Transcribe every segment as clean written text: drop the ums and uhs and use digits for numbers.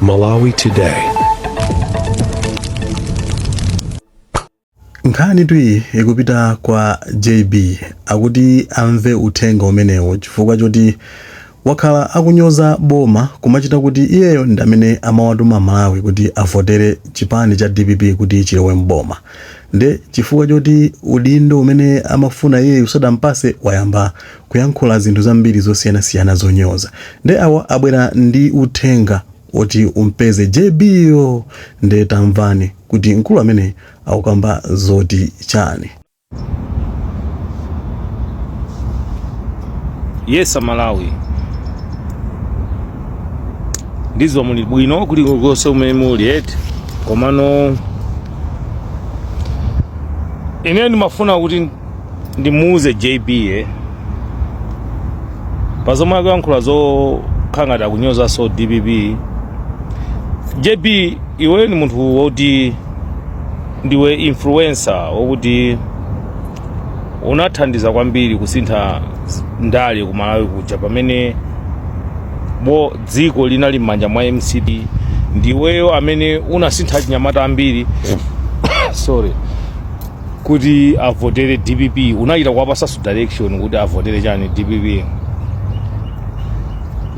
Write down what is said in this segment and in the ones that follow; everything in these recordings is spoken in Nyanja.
Malawi Today. Nkhani tu iyi ikupita kwa JB akuti amve uthenga umenewo chifukwa choti wakhala akunyoza boma kumachita kuti iyeyo ndi amene amawatuma Amalawi kuti avotere chipani cha dpp kuti chilowe mboma nde chifukwa choti udindo umene amafuna iyeyo sadampase wayamba kuyankhula zinthu zambiri zosiyanasiyana zonyoza nde awa abwera ndi uthenga oti umpeze JB yo nde tamvani kuti mkulu amene akukamba zoti chani. Yes, Amalawi, ndidziwa muli bwino kulikonse kumene muli eti, komano ine ndimafuna kuti ndimuuze JB pa zomwe akuyankhula zokhala ngati akunyozanso DPP. JB, iweyo ni munthu woti ndiwe influencer wokuti unathandiza kwambiri kusintha ndale ku Malawi kuja pamene bo dziko linali m'manja mwa MCP. Ndiweyo amene unasintha achinyamata ambiri sorry kuti avotere DPP. Unachita kuwapasanso direction kuti avotere chani, DPP.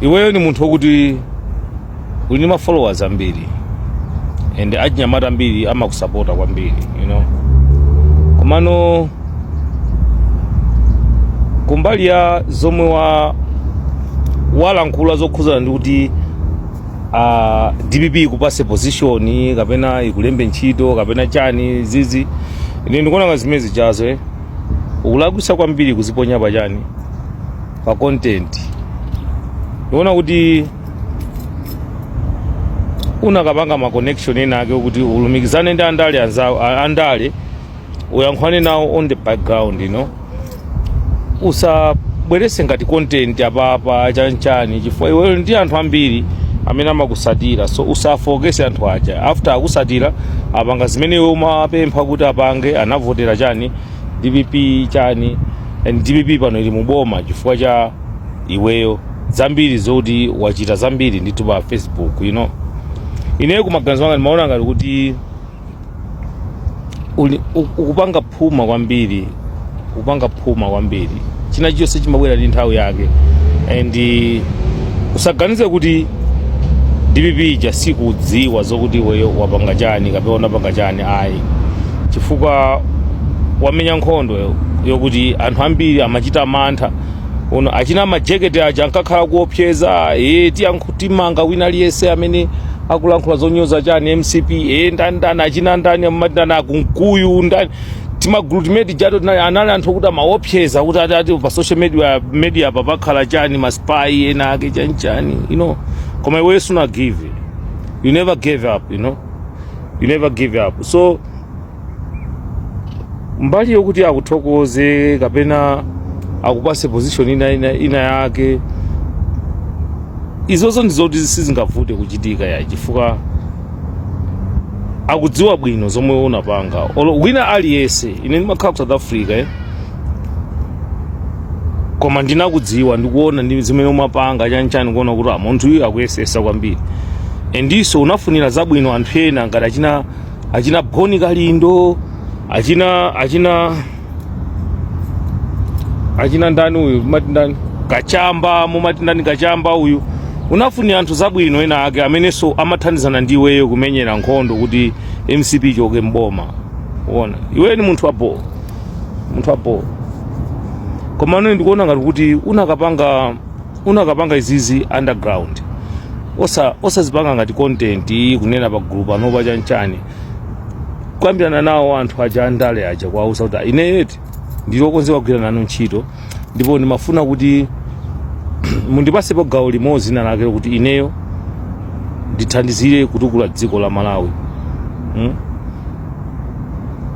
Iweyo ni munthu wokuti uli ndi ma followers ambiri and achinyamata ambiri amakusapota kwambiri. Komano kumbali ya zomwe walankhula zokhuzana ndi kuti DPP ikupase position kapena ikulembe ntchito kapena chani zizi, ine ndikuona nga zimene zijazo ukulakwisa kwambiri kuziponya pa chani, pa content. Ndikuona kuti unakapanga ma connection ena ake kuti ulumikizane ndi andale anzawo, andale uyankhulane nawo on the background, usabwerese ngati content apapa chanchani, chifukwa iweyo ndi anthu ambiri amene amakusatira, so usafokese anthu aja. After akusatira, apanga zimene iwe umapempha kuti apange, anavotera chani, DPP chani, and DPP pano ili muboma chifukwa cha iweyo. Zambiri zoti wachita zambiri ndithu pa Facebook. Ineyo kumaganizo anga ndimaona ngati kuti ukupanga phuma kwambiri, ukupanga phuma kwambiri. China chilichonse chimabwera ndi nthawi yake and usaganize kuti DPP ija sikudziwa zokuti iweyo wapanga chani kapena unapanga chani, ayi, chifukwa wamenya nkhondo yokuti anthu ambiri amachita mantha uno. Achina majeketi aja ankakhala kuopseza, timanga wina aliyense amene akulankhula zonyoza chani, MCP, ndani ndani, achina ndani, amati ndani, akunkuyu ndani, timagulu timene tijato tinali anali anthu okuti amaopseza kuti ati pa social media apa pakhala chani, ma spy ena ake chanchani. Koma iweyo suna give, you never gave up, you never give up. So mbali yokuti akuthokoze kapena akupase position ina yake, izozo ndizoti sizingavute kuchitika ya, chifukwa akudziwa bwino zomwe unapanga. Olo wina aliyense, ine ndimakhala ku South Africa, koma ndinakudziwa, ndikuona ndi zimene umapanga chanchani, kuona kuti munthu uyu akuyesesa kwambiri. Endiso unafunira zabwino anthu ena ngati achina Boni Kalindo, achina ndani uyu mumati ndani, Kachamba, mumati ndani, Kachamba uyu. Unafunira anthu zabwino ena ake amenenso amathandizana ndi iweyo kumenyera nkhondo kuti MCP ichoke mboma. Uona, iweyo ni munthu wabo, munthu wabo. Koma ine ndikuona ngati kuti unakapanga izizi underground, osazipanga ngati content kunena pa group panopa chanchani, kukambirana nawo anthu aja andale aja, kuwauza kuti ine eti ndili okonzeka kugwira nanu ntchito ndipo ndimafuna kuti mundipasepo gawo limodzi na lake kuti ineyo ndithandizire kutukula dziko la Malawi.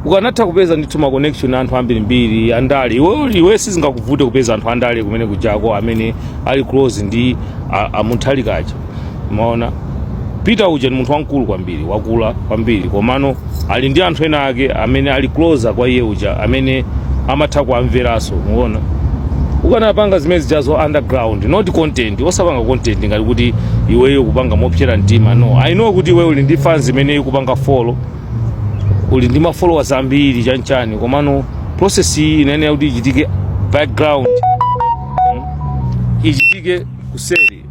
Ukanatha kupeza ndithu ma connection anthu ambirimbiri andale. Iwe sizingakuvute kupeza anthu andale kumene kujako amene ali close ndi a Mutharika aja. Maona Peter uja ni munthu wamkulu kwambiri, wakula kwambiri, komano ali ndi anthu ena ake amene ali closer kwa iye uja amene amatha kuamveranso. Muona Ukanapanga zimene zijazo underground, not content. Osapanga content ngati kuti iweyo kupanga mopsera mtima. No, I know kuti iweyo uli ndi fans imene ikupanga follow, uli ndi ma followers ambiri, chanchani, komano process iyi inayenera kuti ichitike background, Ichitike kuseri.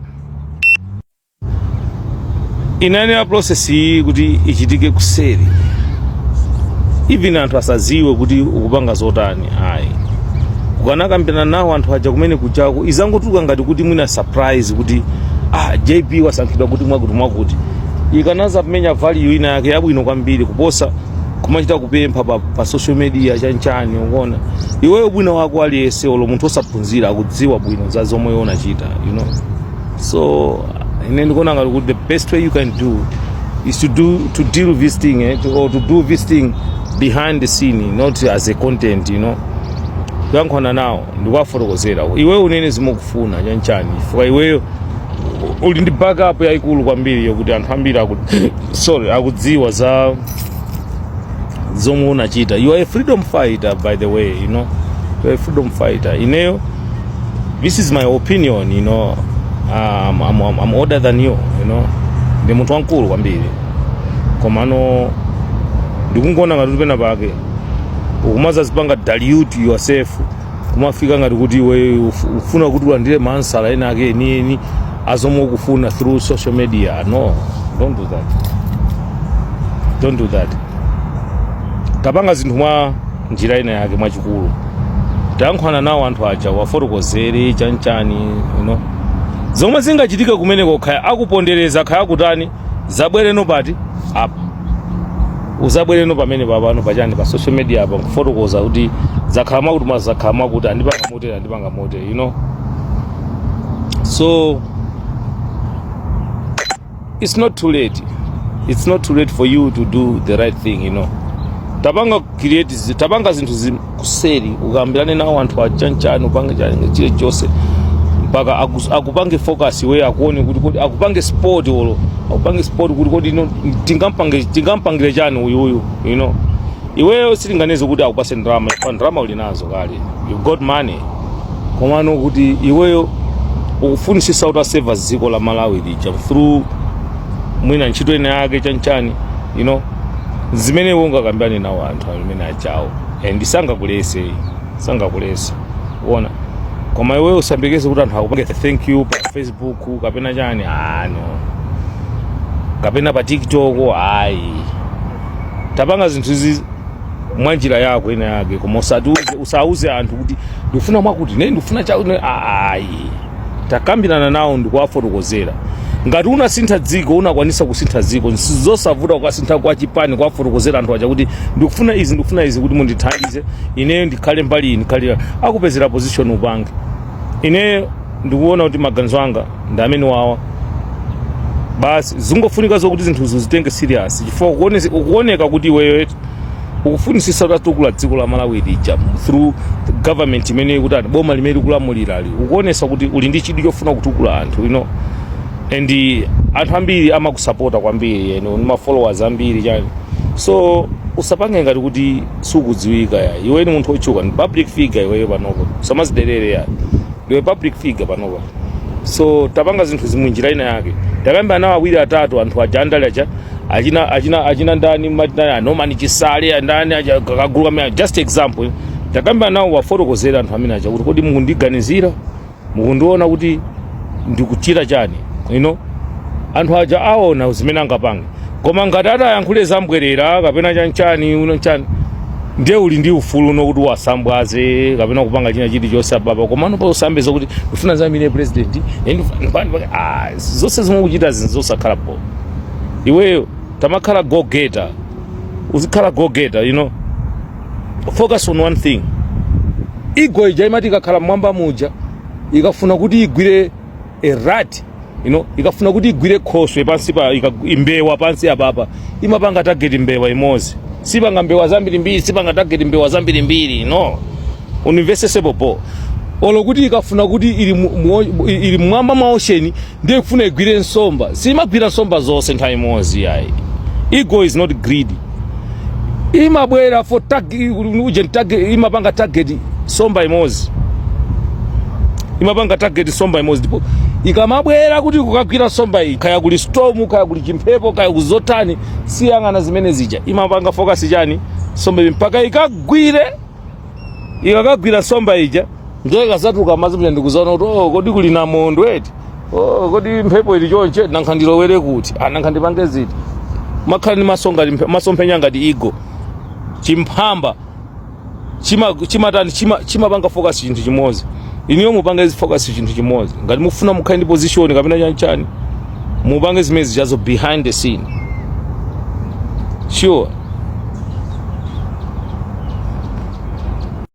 Inayenera process iyi kuti ichitike kuseri, even anthu asaziwe kuti ukupanga zotani. Ayi, ukanakambirana nawo anthu aja kumene kuchako, izangotuluka ngati kuti mwina surprise kuti, ah, JB wasankhidwa kuti mwakuti mwakuti. Ikanaza kumenya value ina yake yabwino kwambiri kuposa kumachita kupempha pa social media, chanchani. Ukuona iweyo bwino wako, aliyense, olo munthu osaphunzira, akudziwa bwino za zomwe iwe unachita. So ine ndikuona ngati kuti the best way you can do is to deal with this thing, or to do this thing behind the scene, not as a content. Kuyankhwana nawo ndikuwafotokozera, iweyo unene zimukufuna, chanchani, chifukwa iweyo uli ndi backup yayikulu kwambiri yokuti anthu ambiri sorry, akudziwa za zomwe unachita. You are a freedom fighter, by the way. You are a freedom fighter. Ineyo, this is my opinion. I'm older than you. Ndi munthu wamkulu kwambiri, komano ndikungoona ngati pena pake ukumazazipanga dilute yourself, kumafika ngati kuti iwe ufuna kuti ulandire mansala ena ake enieni azomwe ukufuna through social media. No, don't do that, don't do that. Tapanga zinthu mwa njira ina yake mwachikulu. Tayankhwana nawo anthu aja, wafotokozere, chanchani. Zomwe zingachitika kumeneko, khaya akupondereza, khaya akutani, zabwereno pati apa, uzabwereno pamene papano pachani, pa social media apa, nkufotokoza kuti zakhala mwakuti, mwa zakhala mwakuti, andipanga motere, andipanga motere. So it's not too late, it's not too late for you to do the right thing. Tapanga create tapanga zinthu kuseri, ukambirane nawo anthu achanchani, upange chani, chilichonse, mpaka akupange focus iwe, akuone kuti kodi akupange spot, olo akupange spot kuti kodi ino tingampangire chani uyuyu. Iweyo sitinganeze kuti akupase ndalama, chifukwa ndalama uli nazo kale, you got money, komano kuti iweyo ukufunisisa kuti aseva dziko la Malawi lija through mwina ntchito ina yake, chanchani, zimene iwe ungakambirane nawo anthu amene achawo, and sangakulese, sangakulese uona. Koma iweyo usambikeze kuti anthu akupange thank you pa Facebook kapena chani, ah, no, kapena pa TikTok, ayi. Tapanga zinthu izi mwa njira yako ina yake, koma usatiuze, usauze anthu kuti ndikufuna mwakuti, ne ndikufuna cha ayi. Takambirana nawo ndikuwafotokozera. Ngati unasintha dziko, unakwanisa kusintha dziko, zosavuta kukasintha kwa chipani, kuwafotokozera anthu aja kuti ndikufuna izi, ndikufuna izi, kuti mundithandize ineyo ndikhale mbali iyi, ndikhale akupezera position upange. Ineyo ndikuona kuti maganizo anga ndi amene wawa basi. Zingofunika zokuti zinthuzo zitenge serious, chifukwa ukuoneka kuti iweyo ukufunisisa utatukula dziko la Malawi lija through the government imene kuti ati boma limene likulamulira li. Ukuonesa kuti uli ndi chidwi chofuna kutukula anthu, and anthu ambiri amakusapota kwambiri, ndi ma followers ambiri, chani. So usapange ngati kuti sukudziwika ya. Iwe ni munthu otchuka, ni public figure iweyo panopo. Usamaziderere ya, ndiwe public figure panopo. So tapanga zinthu zimwe njira ina yake. Takamba nawo awiri atatu anthu aja andale aja, achina ndani, ndani, anomani Chisale, ndani aja, kagulu kamene, just example. Takamba nawo, wafotokozera anthu amene aja kuti kodi mukundiganizira, mukundiona kuti ndikuchita chani. Anthu aja aona zimene angapange. Koma ngati atayankhule zambwerera kapena chanchani uno chani, ndiye uli ndi ufulu uno kuti wasambwaze kapena kupanga china chilichonse ababa. Komano pa usambeza kuti ndifuna zamine president, ah, zonse zomwe ukuchita zinthu zosakhala po. Iweyo tamakhala go getter, uzikhala go getter. Focus on one thing. Eagle ija imati ikakhala mmwamba muja, ikafuna kuti igwire a rat, ikafuna kuti igwire khoswe pansi pa imbewa pansi apapa, imapanga target mbewa imodzi, sipanga mbewa zambirimbiri, sipanga target mbewa zambirimbiri. No, unimvesese popo. Olo kuti ikafuna kuti ili ili mwamba mwa ocean, ndiye kufuna igwire nsomba, simagwira nsomba zonse nthawi imodzi, yayi. Eagle is not greedy. Imabwera for tag uje target, imapanga target somba imodzi. Imapanga target somba imodzi, ndipo ikamabwera kuti kukagwira somba iyi, kaya kuli storm, kaya kuli chimphepo, kaya kuzotani, siyang'ana zimene zija, imapanga focus chani? Somba iyi, mpaka ikagwire. Ikakagwira somba ija, ndiye ikazatuluka madzi muja ndikuzaona kuti, "Oh, kodi kuli namondwe eti? Oh, kodi mphepo ili chonche? Nankha ndilowere kuti? Ah, nankha ndipange ziti?" Makhala ndi maso ngati masomphenya ngati eagle. Chimphamba chimatani? Chimapanga focus chinthu chimodzi. Iniyo mupange izi focus chinthu chimodzi. Ngati mufuna mukhale ndi position kapena chanichani, mupange zimene zichazo behind the scene, sure.